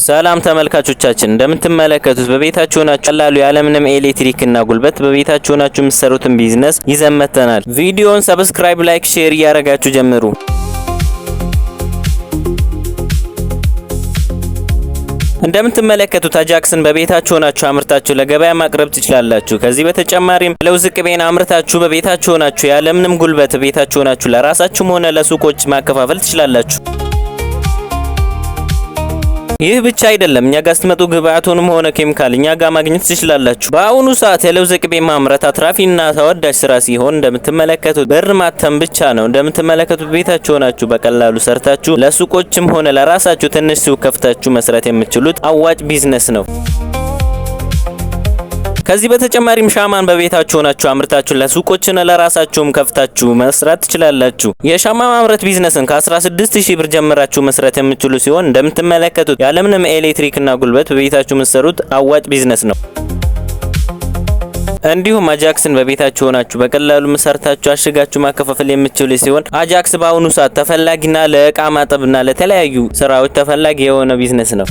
ሰላም ተመልካቾቻችን፣ እንደምትመለከቱት በቤታችሁ ሆናችሁ ቀላሉ ያለምንም ኤሌክትሪክ እና ጉልበት በቤታችሁ ሆናችሁ የምትሰሩትን ቢዝነስ ይዘን መጥተናል። ቪዲዮውን subscribe፣ like፣ share እያደረጋችሁ ጀምሩ። እንደምትመለከቱት አጃክስን በቤታችሁ ሆናችሁ አምርታችሁ ለገበያ ማቅረብ ትችላላችሁ። ከዚህ በተጨማሪም ለውዝ ቅቤን አምርታችሁ በቤታችሁ ሆናችሁ ያለምንም ጉልበት ቤታችሁ ሆናችሁ ለራሳችሁም ሆነ ለሱቆች ማከፋፈል ትችላላችሁ። ይህ ብቻ አይደለም። እኛ ጋር ስትመጡ ግብአቱንም ሆነ ኬሚካል እኛ ጋር ማግኘት ትችላላችሁ። በአሁኑ ሰዓት የለውዝ ቅቤ ማምረት አትራፊና ተወዳጅ ስራ ሲሆን እንደምትመለከቱት ብር ማተም ብቻ ነው። እንደምትመለከቱት ቤታችሁ ሆናችሁ በቀላሉ ሰርታችሁ ለሱቆችም ሆነ ለራሳችሁ ትንሽ ሱቅ ከፍታችሁ መስራት የምትችሉት አዋጭ ቢዝነስ ነው። ከዚህ በተጨማሪም ሻማን በቤታችሁ ሆናችሁ አምርታችሁ ለሱቆችና ለራሳችሁም ከፍታችሁ መስራት ትችላላችሁ። የሻማ ማምረት ቢዝነስን ከ16,000 ብር ጀምራችሁ መስራት የምትችሉ ሲሆን እንደምትመለከቱት ያለምንም ኤሌክትሪክና ጉልበት በቤታችሁ የምትሰሩት አዋጭ ቢዝነስ ነው። እንዲሁም አጃክስን በቤታችሁ ሆናችሁ በቀላሉ ሰርታችሁ አሽጋችሁ ማከፋፈል የምትችሉ ሲሆን አጃክስ በአሁኑ ሰዓት ተፈላጊና ለእቃ ማጠብና ለተለያዩ ስራዎች ተፈላጊ የሆነ ቢዝነስ ነው።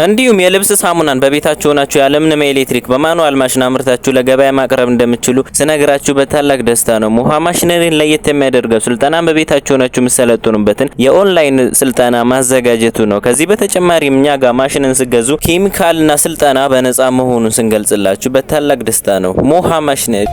እንዲሁም የልብስ ሳሙናን በቤታችሁ ሆናችሁ ያለምንም ኤሌክትሪክ በ manual machine አምርታችሁ ለገበያ ማቅረብ እንደምትችሉ ስነግራችሁ በታላቅ ደስታ ነው። ሞሃ ማሽነሪን ለየት የሚያደርገው ስልጠናን በቤታችሁ ሆናችሁ የምትሰለጥኑበትን የኦንላይን ስልጠና ማዘጋጀቱ ነው። ከዚህ በተጨማሪም እኛ ጋር ማሽንን ስገዙ ኬሚካልና ስልጠና በነጻ መሆኑን ስንገልጽላችሁ በታላቅ ደስታ ነው። ሞሃ ማሽነሪ።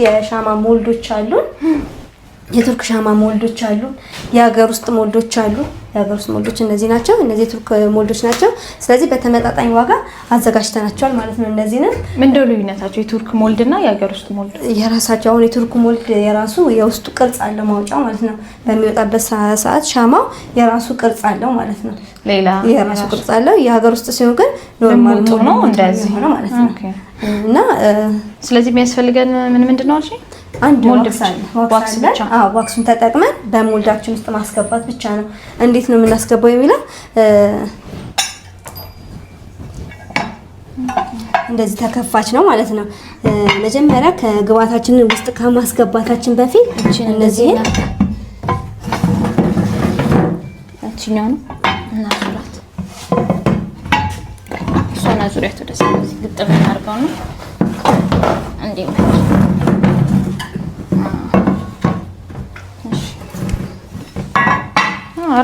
የሻማ mold ኦች አሉን። የቱርክ ሻማ mold ኦች አሉ። የሀገር ውስጥ mold ኦች አሉ። የሀገር ውስጥ mold ኦች እነዚህ ናቸው። እነዚህ የቱርክ mold ኦች ናቸው። ስለዚህ በተመጣጣኝ ዋጋ አዘጋጅተናቸዋል ማለት ነው። እነዚህንም ምንድነው ልዩነታቸው? የቱርክ mold እና የሀገር ውስጥ mold? የራሳቸው አሁን የቱርክ mold የራሱ የውስጡ ቅርጽ አለው ማውጫው ማለት ነው። በሚወጣበት ሰዓት ሻማው የራሱ ቅርጽ አለው ማለት ነው። ሌላ የራሱ ቅርጽ አለው። የሀገር ውስጥ ሲሆን ግን normal ልሙጡ ነው እንደዚህ ሆነ ማለት ነው። Okay። እና ስለዚህ የሚያስፈልገን ምን ምንድን ነው አልሽኝ? አንድ mold wax አለ። wax wax አለ። ብቻ። አዎ wax ኡን ተጠቅመን በ mold ኣችን ውስጥ ማስገባት ብቻ ነው። እንዴት ነው የምናስገባው የሚለው እንደዚህ ተከፋች ነው ማለት ነው። መጀመሪያ ከግብአታችንን ውስጥ ከማስገባታችን በፊት እነዚህን ያችኛው ነው እና ዙራት እሷን አዙሪያት ወደ ስለዚህ ግጥም እናድርገው ነው እንዲመች። እሺ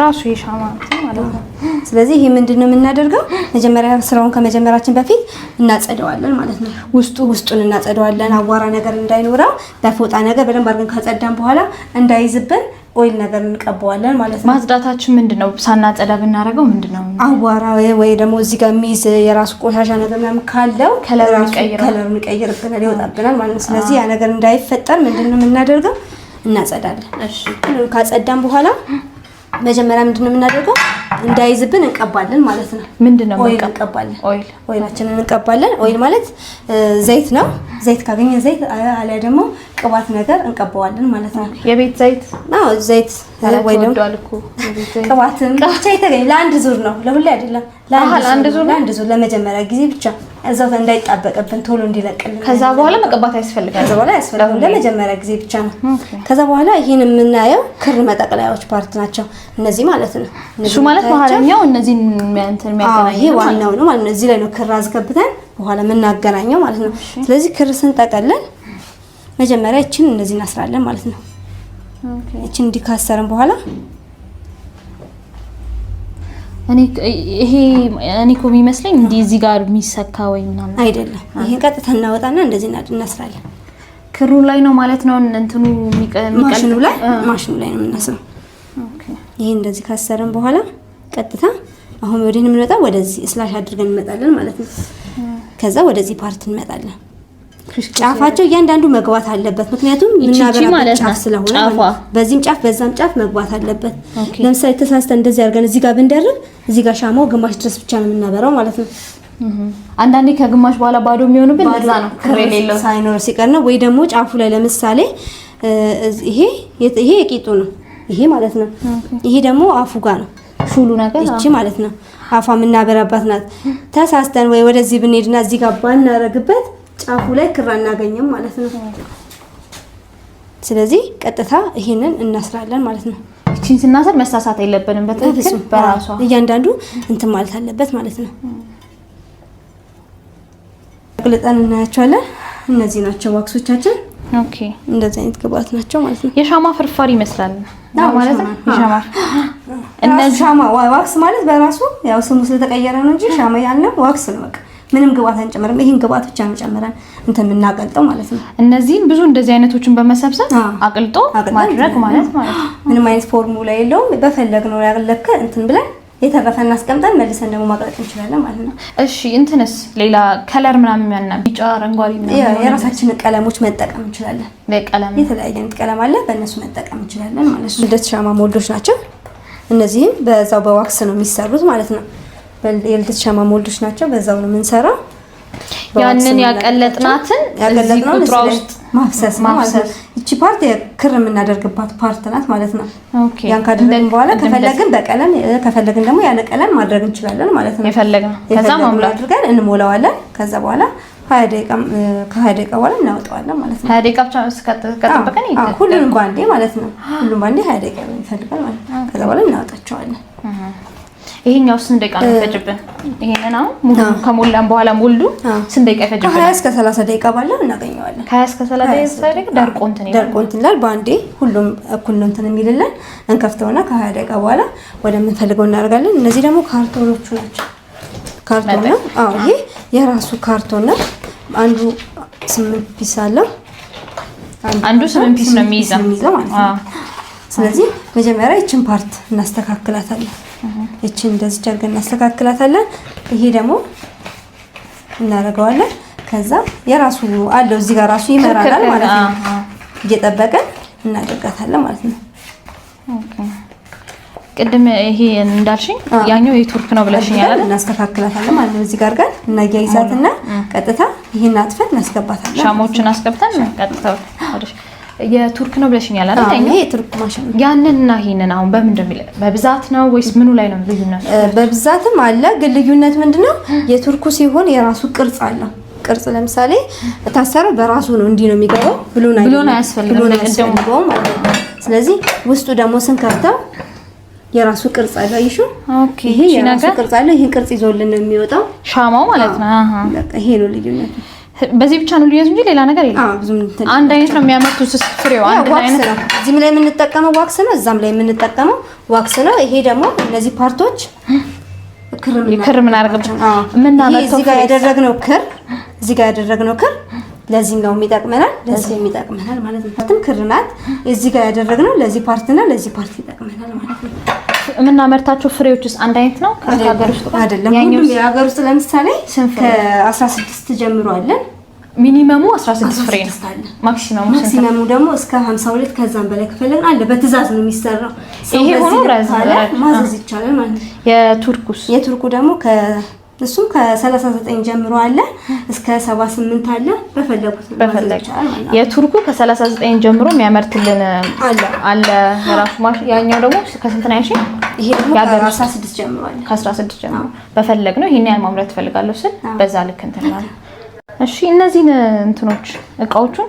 ራሱ የሻማ እንትን ማለት ነው። ስለዚህ ይሄ ምንድነው የምናደርገው? መጀመሪያ ስራውን ከመጀመራችን በፊት እናጸደዋለን ማለት ነው። ውስጡን እናጸደዋለን፣ አቧራ ነገር እንዳይኖረው በፎጣ ነገር በደንብ አድርገን ካጸዳን በኋላ እንዳይዝብን oil ነገር እንቀባዋለን ማለት ነው። ማጽዳታችን ምንድነው? ሳናጸዳ ብናደርገው ምንድነው? አቧራ ወይ ደግሞ እዚህ ጋር የሚይዝ የራሱ ቆሻሻ ነገር ምናምን ካለው color ኡን ራሱ ይቀይረዋል። color ኡን ይቀይርብናል፣ ይወጣብናል ማለት ነው። ስለዚህ ያ ነገር እንዳይፈጠር ምንድነው የምናደርገው? እናጸዳለን። እሺ ካጸዳን በኋላ መጀመሪያ ምንድነው የምናደርገው? እንዳይዝብን እንቀባለን ማለት ነው። ምንድነው oil የምንቀባው? እንቀባለን። oil oil ኣችንን እንቀባለን። oil ማለት ዘይት ነው። ዘይት ካገኘን ዘይት፣ አሊያ ደግሞ ቅባት ነገር እንቀባዋለን ማለት ነው። የቤት ዘይት አዎ ዘይት ወይ ደግሞ ተወዷል እኮ የቤት ዘይት። ቅባትም ብቻ የተገኘ ለአንድ ዙር ነው፣ ለሁሌ አይደለም። ለአንድ ዙር ነው? ለአንድ ዙር ለመጀመሪያ ጊዜ ብቻ እዛው እንዳይጣበቅብን ቶሎ እንዲለቅልን። ከዛ በኋላ መቀባት ያስፈልጋል። ከዛ በኋላ ያስፈልጋል። ለመጀመሪያ ጊዜ ብቻ ነው። Okay። ከዛ በኋላ ይህን የምናየው ክር መጠቅለያዎች part ናቸው እነዚህ ማለት ነው። እሱ ማለት መሀለኛው እነዚህን እንትን አዎ የሚያገናኝ ይሄ ዋናው ነው ማለት ነው። እዚህ ላይ ነው ክር አስገብተን በኋላ የምናገናኘው ማለት ነው። ስለዚህ ክር ስንጠቀልል መጀመሪያ እችን እንደዚህ እናስራለን ማለት ነው። Okay። እችን እንዲህ ካሰርን በኋላ እኔ ይሄ እኔ እኮ የሚመስለኝ እንዲህ እዚህ ጋር የሚሰካ ወይ ምናምን አይደለም። ይሄን ቀጥታ እናወጣና እንደዚህ እናስራለን። ክሩ ላይ ነው ማለት ነው እንትኑ ማሽኑ ላይ ማሽኑ ላይ ነው የምናስረው። Okay። ይሄ እንደዚህ ካሰረን በኋላ ቀጥታ አሁን ወዲህ የምንመጣው ወደዚህ slash አድርገን እንመጣለን ማለት ነው። ከዛ ወደዚህ part እንመጣለን። ጫፋቸው እያንዳንዱ መግባት አለበት። ምክንያቱም የምናበራበት ጫፍ ስለሆነ በዚህም ጫፍ በዛም ጫፍ መግባት አለበት። ለምሳሌ ተሳስተን እንደዚህ አድርገን እዚህ ጋር ብንደርብ እዚህ ጋር ሻማው ግማሽ ድረስ ብቻ ነው የምናበራው ማለት ነው። አንዳንዴ ከግማሽ በኋላ ባዶ የሚሆንብን ለዛ ነው፣ ክር የሌለው ሳይኖር ሲቀር ነው። ወይ ደግሞ ጫፉ ላይ ለምሳሌ ይሄ ይሄ የቂጡ ነው ይሄ ማለት ነው። ይሄ ደግሞ አፉ ጋር ነው ሹሉ ነገር እቺ ማለት ነው። አፏ የምናበራባት ናት። ተሳስተን ወይ ወደዚህ ብንሄድና እዚህ ጋር ባናረግበት ጫፉ ላይ ክር አናገኝም ማለት ነው። ስለዚህ ቀጥታ ይሄንን እናስራለን ማለት ነው። እቺን ስናስር መሳሳት የለብንም። በትክክል በራሷ እያንዳንዱ እንትን ማለት አለበት ማለት ነው። አቅልጠን እናያቸዋለን። እነዚህ ናቸው wax ኦቻችን። Okay፣ እንደዚህ አይነት ግብአት ናቸው ማለት ነው። የሻማ ፍርፋሪ ይመስላል ማለት ነው። የሻማ እነዚህ ሻማ wax ማለት በራሱ ያው ስሙ ስለተቀየረ ነው እንጂ ሻማ ያልነው wax ነው። በቃ ምንም ግብአት አንጨምርም። ይሄን ግብአት ብቻ ነው ጨምረን እንትን የምናቀልጠው ማለት ነው። እነዚህን ብዙ እንደዚህ አይነቶችን በመሰብሰብ አቅልጦ ማድረግ ማለት ነው። ምንም አይነት ፎርሙላ የለውም። በፈለግነው ያለከ እንትን ብለን የተረፈ እናስቀምጠን መልሰን ደግሞ ማቅለጥ እንችላለን ማለት ነው። እሺ እንትንስ ሌላ color ምናምን ያና ቢጫ፣ አረንጓዴ ምናምን የራሳችንን ቀለሞች መጠቀም እንችላለን። ለቀለም የተለያየ አይነት ቀለም አለ፣ በእነሱ መጠቀም እንችላለን ማለት ነው። ልደት ሻማ mold ኦች ናቸው። እነዚህም በዛው በ wax ነው የሚሰሩት ማለት ነው። የልደት ሻማ mold ኦች ናቸው። በዛው ነው የምንሰራው። ያንን ያቀለጥናትን እዚህ ቁጥሯ ውስጥ ማፍሰስ ነው ማለት ነው። እቺ part ክር የምናደርግባት part ናት ማለት ነው። Okay። ያን ካደረግን በኋላ ከፈለግን በቀለም ከፈለግን ደግሞ ያለ ቀለም ማድረግ እንችላለን ማለት ነው። የፈለግነው ከዛ ማሙላት አድርገን እንሞላዋለን። ከዛ በኋላ 20 ደቂቃ ከ20 ደቂቃ በኋላ እናወጣዋለን ማለት ነው። 20 ደቂቃ ብቻ እስከጠበቀን ሁሉንም ባንዴ ማለት ነው። ሁሉም ባንዴ 20 ደቂቃ ይፈልጋል ማለት ነው። ከዛ በኋላ እናወጣቸዋለን። ይሄኛው ስንት ደቂቃ ነው የሚፈጅብን? ይሄንን አሁን ሙሉ ከሞላን በኋላ mold ኡ ስንት ደቂቃ ይፈጅብናል? ከ20 እስከ 30 ደቂቃ ባለው እናገኘዋለን። ከ20 እስከ 30 ደቂቃ ደርቆ እንትን ይላል። ደርቆ እንትን ይላል። በአንዴ ሁሉም እኩል ነው እንትን የሚልልን። እንከፍተውና ከ20 ደቂቃ በኋላ ወደምንፈልገው እናደርጋለን። እነዚህ ደግሞ ካርቶኖቹ ናቸው። ካርቶን ነው። አዎ ይሄ የራሱ ካርቶን ነው። አንዱ 8 piece አለው። አንዱ 8 piece ነው የሚይዘው ማለት ነው። ስለዚህ መጀመሪያ ይችን part እናስተካክላታለን። ይችን እንደዚህ አድርገን እናስተካክላታለን። ይሄ ደግሞ እናደርገዋለን። ከዛ የራሱ አለው እዚህ ጋር ራሱ ይመራናል ማለት ነው። እየጠበቀን እናደርጋታለን ማለት ነው። Okay ቅድም ይሄ እንዳልሽኝ ያኛው የቱርክ ነው ብለሽኛል አይደል? እናስተካክላታለን ማለት ነው። እዚህ ጋር ጋር እናያይዛትና ቀጥታ ይሄን አጥፈን እናስገባታለን። ሻማዎችን አስገብተን ቀጥታ የቱርክ ነው ብለሽኛል አይደል? ይሄ የቱርክ ማሽን ነው። ያንንና ይሄንን አሁን በምን እንደሚለ በብዛት ነው ወይስ ምኑ ላይ ነው ልዩነቱ? በብዛትም አለ፣ ግን ልዩነት ምንድነው? የቱርኩ ሲሆን የራሱ ቅርጽ አለው። ቅርጽ ለምሳሌ ታሰረው በራሱ ነው፣ እንዲህ ነው የሚገባው። ብሎን አያስፈልገውም ማለት ነው። ስለዚህ ውስጡ ደግሞ ስንከፍተው የራሱ ቅርጽ አለው። አይሹ Okay፣ ይሄ የራሱ ቅርጽ አለው። ይሄን ቅርጽ ይዞልን ነው የሚወጣው ሻማው ማለት ነው። አሃ በቃ ይሄ ነው ልዩነቱ። በዚህ ብቻ ነው ልዩነቱ እንጂ ሌላ ነገር የለም። አዎ ብዙም አንድ አይነት ነው የሚያመርቱት ፍሬው አንድ አይነት ነው። እዚህም ላይ የምንጠቀመው wax ነው፣ እዛም ላይ የምንጠቀመው wax ነው። ይሄ ደግሞ እነዚህ part ኦች ክር ምናደርግበት የምናመርተው እዚህ ጋር ያደረግነው ክር እዚህ ጋር ያደረግነው ክር ለዚህኛውም ይጠቅመናል፣ ለዚህም ይጠቅመናል ማለት ነው። ክር ናት። እዚህ ጋር ያደረግነው ለዚህ part ና ለዚህ part ይጠቅመናል ማለት ነው። የምናመርታቸው ፍሬዎች ውስጥ አንድ አይነት ነው ከሀገር ውስጥ አይደለም። ሁሉም የሀገር ውስጥ ለምሳሌ ከ16 ጀምሮ አለን። minimum ኡ 16 ፍሬ ነው። maximum ኡ ደግሞ እስከ 52 ከዛም በላይ ከፈለግን አለ። በትዕዛዝ ነው የሚሰራው። ይሄ ሆኖ ማዘዝ ይቻላል ማለት ነው። የቱርኩስ የቱርኩ ደግሞ እሱም ከ39 ጀምሮ አለ እስከ 78 አለ። በፈለጉት በፈለጉት የቱርኩ ከ39 ጀምሮ የሚያመርትልን አለ አለ የራሱ ማሽን። ያኛው ደግሞ ከስንት ነው ያልሽኝ? ይሄ ደግሞ ከ16 ጀምሮ አለ። ከ16 ጀምሮ በፈለግ ነው ይሄን ያህል ማምረት እፈልጋለሁ ስል በዛ ልክ እንትን እላለሁ። እሺ እነዚህን እንትኖች እቃዎቹን